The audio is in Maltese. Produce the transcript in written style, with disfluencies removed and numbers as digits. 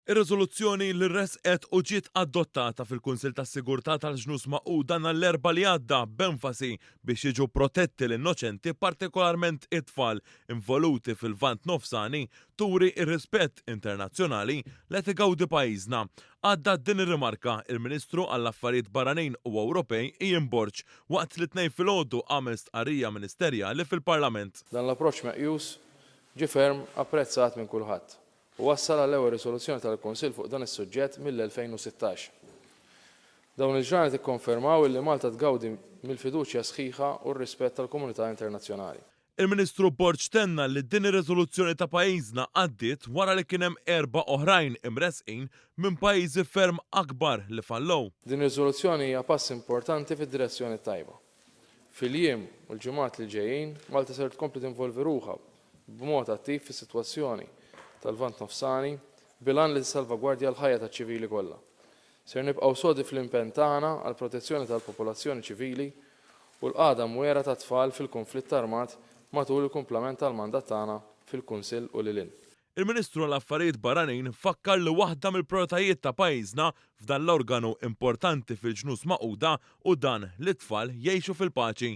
Ir-riżoluzzjoni li ressqet u ġiet adottata fil-Kunsill tas-Sigurtà tal-Ġnus Magħquda nhar l-Erbgħa li għadda b'enfasi biex jiġu protetti l-innoċenti partikolarment it-tfal involuti fil-Lvant Nofsani turi r-rispett internazzjonali li qed igawdi pajjiżna. Għadda din ir-rimarka il-Ministru għall-Affarijiet Barranin u Ewropej Ian Borg waqt li t-Tnejn filgħodu għamel stqarrija ministerjali fil-Parlament. Dan l-approċċ meqjus ġie ferm apprezzat minn kulħadd u wassal għall-ewwel riżoluzzjoni tal-Kunsill fuq dan is-suġġett mill-2016. Dawn il-ġranet ikkonfermaw illi Malta tgawdi mill-fiduċja sħiħa u r-rispett tal-komunità internazzjonali. Il-Ministru Borg tenna li din ir-riżoluzzjoni ta' pajjiżna għaddiet wara li kien hemm erba' oħrajn imressqin minn pajjiżi ferm akbar li fallew. Din ir-riżoluzzjoni hija pass importanti fid-direzzjoni t-tajba. Fil-jiem u l-ġimgħat li ġejjin, Malta ser tkompli tinvolvi ruħha b'mod attiv fis-sitwazzjoni tal-Lvant Nofsani bil-għan li tissalvagwardja l-ħajja taċ-ċivili kollha. Ser nibqgħu sodi fl-impenn tagħna għall-protezzjoni tal-popolazzjoni ċivili u l-qagħda mwiegħra tat-tfal fil-kunflitt armat matul il-kumplament tal-mandat tagħna fil-Kunsill u lil hinn. Il-Ministru għall-Affarijiet Barranin fakkar li waħda mill-prijoritajiet ta' pajjiżna f'dan l-organu importanti fil-Ġnus Magħquda hu dan li t-tfal jgħixu fil-paċi.